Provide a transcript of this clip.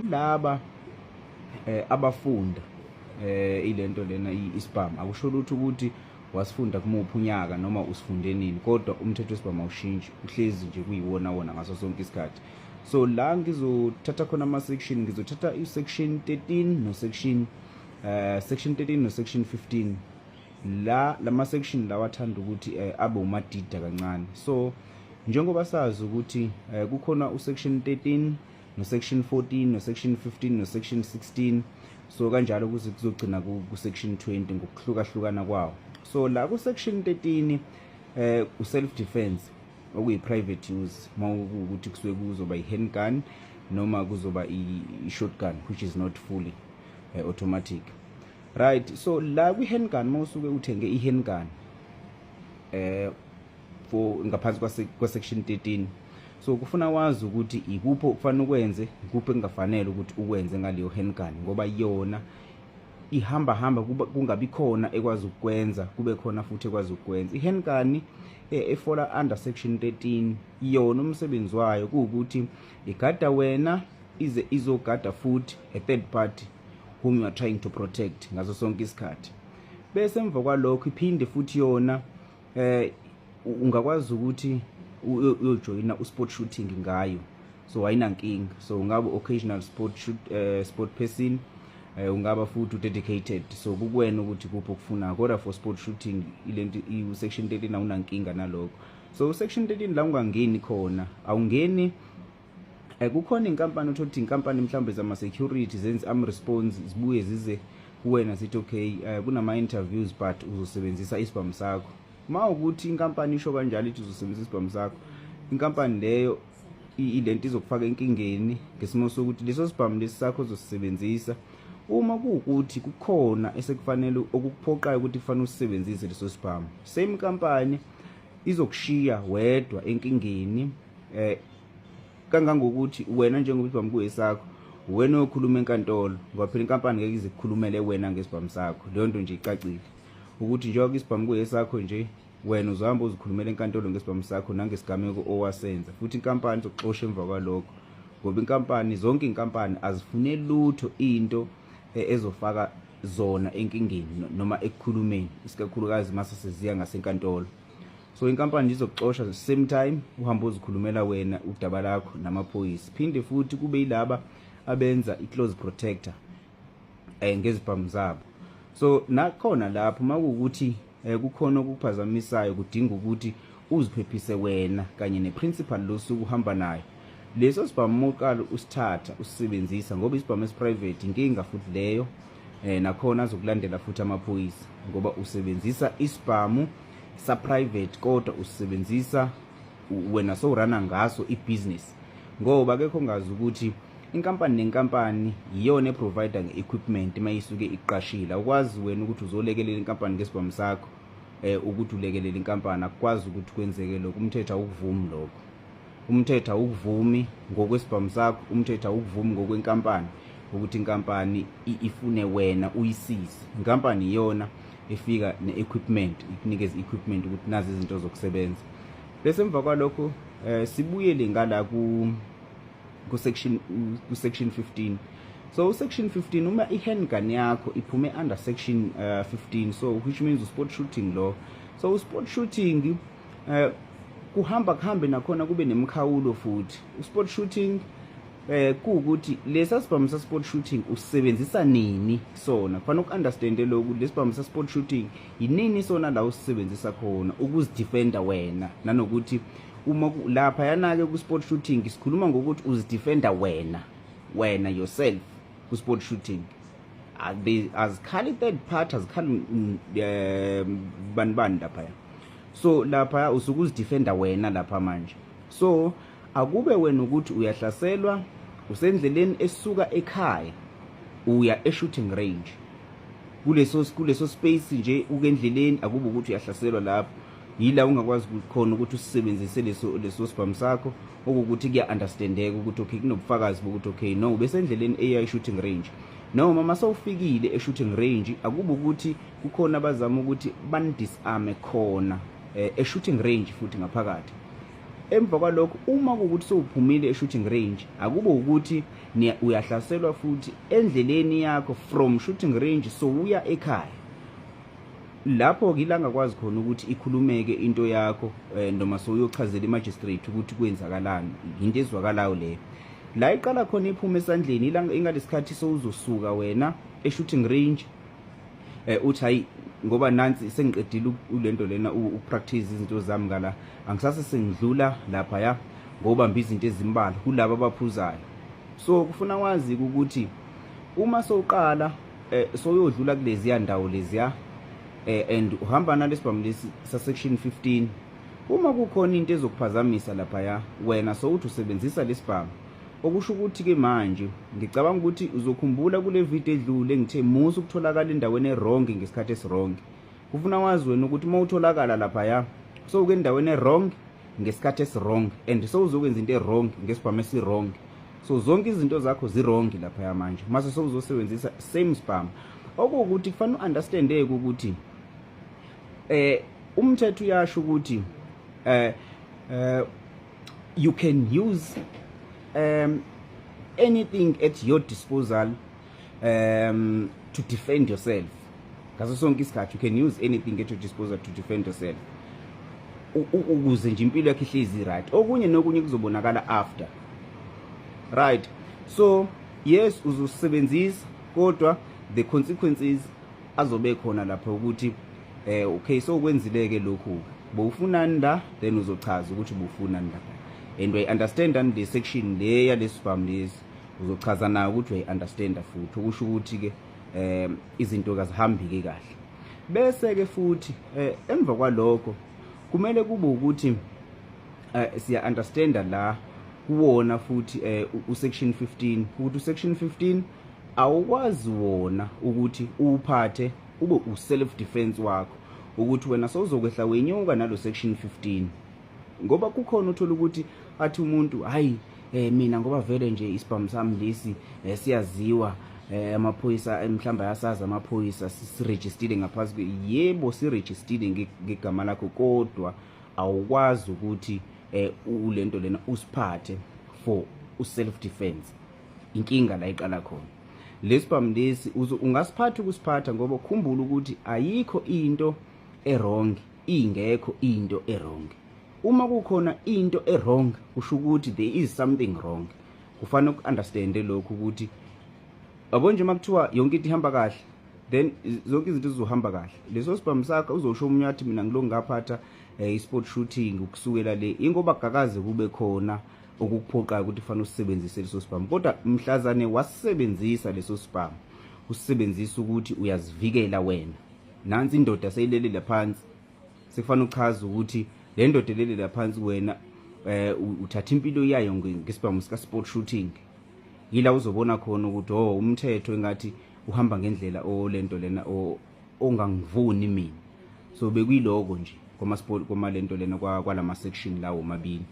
Kulaba abafunda ilento lena, isibhamu, akusho lutho ukuthi wasifunda kumuphi unyaka noma usifunde nini, kodwa umthetho wesibhamu awushintshi, uhlezi nje kuyiwona wona ngaso sonke isikhathi. So la ngizothatha khona ama-section, ngizothatha i-section 13 no-section section 13 no-section 15. La lama section lawa athanda ukuthi abe umadida kancane. So njengoba sazi ukuthi kukhona u-section 13 no-section 14 no-section 15 no-section 16, so kanjalo kuze kuzogcina ku-section 20 ngokuhlukahlukana kwawo. So la ku-section 13, u-self defense okuyi-private use, mawukuthi kusuke kuzoba i-handgun noma kuzoba i-shotgun which is not fully automatic, right? So la kwi-handgun, mawusuke uthenge i-handgun for ngaphansi kwa-section 13, so kufuna wazi ukuthi ikuphi okufanele ukwenze, ikuphi engafanele ukuthi ukwenze ngaleyo handgun, ngoba yona ihamba hamba kuba kungabi khona ekwazi ukwenza, kube khona futhi ekwazi ukwenza. I-handgun e-fall-a under section 13, yona umsebenzi wayo kuwukuthi igada wena, ize izogada futhi a third party whom you are trying to protect ngaso sonke isikhathi. Bese emva kwalokho iphinde futhi yona ungakwazi ukuthi uyojoyina usport shooting ngayo, so ayinankinga. So ungaba occasional sport shoot, sport person, ungaba futhi dedicated, so kukuwena ukuthi kuphi okufunayo, kodwa for sport shooting ilento i-section 13 awunankinga nalokho. So section 13 la ungangeni khona, awungeni kukhona inkampani, uthola ukuthi inkampani mhlawumbe zama security zenze am response, zibuye zize kuwena sithi, "Okay, kunama interviews, but uzosebenzisa isibhamu sakho." Ma ukuthi inkampani isho kanjalo, ithi uzosebenzisa isibhamu sakho, inkampani leyo ilento izokufaka enkingeni ngesimo sokuthi leso sibhamu lesi sakho ozosisebenzisa, uma kuwukuthi kukhona esekufanele okukuphoqayo ukuthi kufanele usisebenzise leso sibhamu, same company izokushiya wedwa enkingeni kangangokuthi wena njengoba isibhamu kuyesakho, wena oyokhuluma enkantolo, ngoba phela inkampani ngeke ize kukhulumele wena ngesibhamu sakho. Leyo nto nje icacile ukuthi njengoba isibhamu kuyesakho nje, wena uzohamba uzikhulumela enkantolo ngesibhamu sakho nangesigameko owasenza, futhi inkampani izokuxosha emva kwalokho, ngoba inkampani, zonke inkampani azifune lutho into ezofaka zona enkingeni noma ekukhulumeni, isikakhulukazi mase seziya ngasenkantolo. So inkampani izokuxosha, same time uhamba uzikhulumela wena udaba lakho namaphoyisa. Phinde futhi kube yilaba abenza i-close protector ngezibhamu zabo. So nakhona lapho makuwukuthi kukhona okuphazamisayo, kudinga ukuthi uziphephise wena kanye neprincipal losuku uhamba nayo, leso sibhamu uqala usithatha usisebenzisa, ngoba isibhamu esiprivate, inkinga futhi leyo. Nakhona azokulandela futhi amaphoyisa, ngoba usebenzisa isibhamu sa private, kodwa usebenzisa wena sowurana ngaso ibusiness, ngoba akekho ongazi ukuthi inkampani nenkampani iyona eprovide nge-equipment mayisuke iqashile. Awukwazi wena ukuthi uzolekelela inkampani ngesibhamu sakho, ukuthi ulekelele inkampani, akukwazi ukuthi kwenzeke lokho. Umthetho awukuvumi lokho, umthetho awukuvumi ngokwesibhamu sakho, umthetho awukuvumi ngokwenkampani ukuthi inkampani ifune wena uyisize. Inkampani iyona efika ne-equipment, ikunikeze i-equipment ukuthi nazi izinto zokusebenza. Bese emva kwalokho sibuyele ngala ku section 15. So section 15, uma i-handgun yakho iphume under section 15, so which means sport shooting lo. So sport shooting kuhamba kuhambe nakhona kube nemikhawulo futhi. Sport shooting kuwukuthi lesa sibhamu sa sport shooting usebenzisa nini sona, kufanele uku-understand lokhu. Lesibhamu sa sport shooting yinini sona la usisebenzisa khona ukuzidefenda wena, nanokuthi uma lapha yana-ke ku-sport shooting sikhuluma ngokuthi uzidefenda wena yourself ku-sport shooting. Azikhali third party, azikhali bani bani laphaya. So lapha usuke uzidefenda wena lapha manje. So akube wena ukuthi uyahlaselwa usendleleni esuka ekhaya uya e-shooting range, kuleso space nje ukendleleni, akube ukuthi uyahlaselwa lapho, yila ungakwazi khona ukuthi usisebenzise leso sibhamu sakho, okuwukuthi kuya-understandeka ukuthi okay, kunobufakazi bokuthi okay, no, besendleleni eya e-shooting range, noma masewufikile e-shooting range, akube ukuthi kukhona abazama ukuthi banidisarme khona e-shooting range futhi ngaphakathi. Emva kwalokho, uma kuwukuthi sowuphumile e-shooting range, akube ukuthi uyahlaselwa futhi endleleni yakho from shooting range sowuya ekhaya, lapho-ke ila ngakwazi khona ukuthi ikhulumeke into yakho, noma sowuyochazela i-magistrate ukuthi kwenzakalani. Into ezwakalayo leyo, la iqala khona iphuma esandleni ila ingalesikhathi sowuzosuka wena e-shooting range, uthi, "Hayi, ngoba nansi sengiqedile lento lena, ukupractice izinto zami ngala, angisase sengidlula lapha ya ngobamba izinto ezimbalwa kulabo abaphuzayo." So kufuna wazi ukuthi uma sowuqala soyodlula kuleziya ndawo leziya, and uhamba nalesibhamu lesi sa section 15, uma kukhona into ezokuphazamisa lapha ya, wena sowuthi usebenzisa lesibhamu, okusho ukuthi ke manje ngicabanga ukuthi uzokhumbula kule video edlule ngithe musa ukutholakala endaweni e-wrong ngesikhathi esi-wrong. Kufuna wazi wena ukuthi uma utholakala lapha ya, sowuke endaweni e-wrong ngesikhathi esi-wrong and sowuzokwenza into e-wrong ngesibhamu esi-wrong. So zonke izinto zakho zi-wrong lapha manje mase sowuzosebenzisa same sibhamu, okuwukuthi kufanele u-understandeke ukuthi umthetho uyasho ukuthi you can use anything at your disposal to defend yourself. Ngaso sonke isikhathi you can use anything at your disposal to defend yourself, ukuze nje impilo yakho ihlezi right. Okunye nokunye kuzobonakala after, right? So yes, uzosebenzisa, kodwa the consequences azobe khona lapho ukuthi okay, so kwenzileke lokhu, bowufunani la? Then uzochaza ukuthi ubufunani lapha and we understand and le section le yalesibhamu lesi, uzochaza nayo ukuthi uyayi understand futhi, okusho ukuthi ke izinto kazihambi ke kahle. Bese ke futhi emva kwalokho kumele kube ukuthi siya understanda la kuwona futhi u-section 15, ukuthi u-section 15 awukwazi wona ukuthi uwuphathe ube u-self defense wakho, ukuthi wena sowuzokwehla wenyuka nalo section 15, ngoba kukhona uthola ukuthi athi umuntu, "Hayi, mina ngoba vele nje isibhamu sami lesi siyaziwa, amaphoyisa mhlawumbe ayasazi, amaphoyisa, sirejistile ngaphansi Yebo, sirejistile ngegama lakho, kodwa awukwazi ukuthi ulento lena usiphathe for u-self defense. Inkinga la iqala khona, lesibhamu lesi ungasiphatha ukusiphatha, ngoba khumbula ukuthi ayikho into e-wrong ingekho into e-wrong. Uma kukhona into e-wrong, kusho ukuthi there is something wrong. Kufanele uku-understande lokhu ukuthi yabo nje makuthiwa yonke into ihamba kahle, then zonke izinto zizohamba kahle. Leso sibhamu sakho uzosho omunye athi, "Mina ngilo ngaphatha i-sport shooting ukusukela le," ingoba gakaze kube khona okukuphoqayo ukuthi kufanele usisebenzise leso sibhamu. Kodwa mhlazane wasisebenzisa leso sibhamu, usisebenzisa ukuthi uyazivikela wena, nansi indoda seyilelele phansi, sekufanele uchaze ukuthi le ndoda elele phansi, wena uthatha impilo yayo ngesibhamu sika sport shooting. Yila uzobona khona ukuthi, oh, umthetho engathi uhamba ngendlela olento lena ongangivuni mina. So bekuyiloko nje kwama sport, kwama lento lena, kwalama section lawo mabili.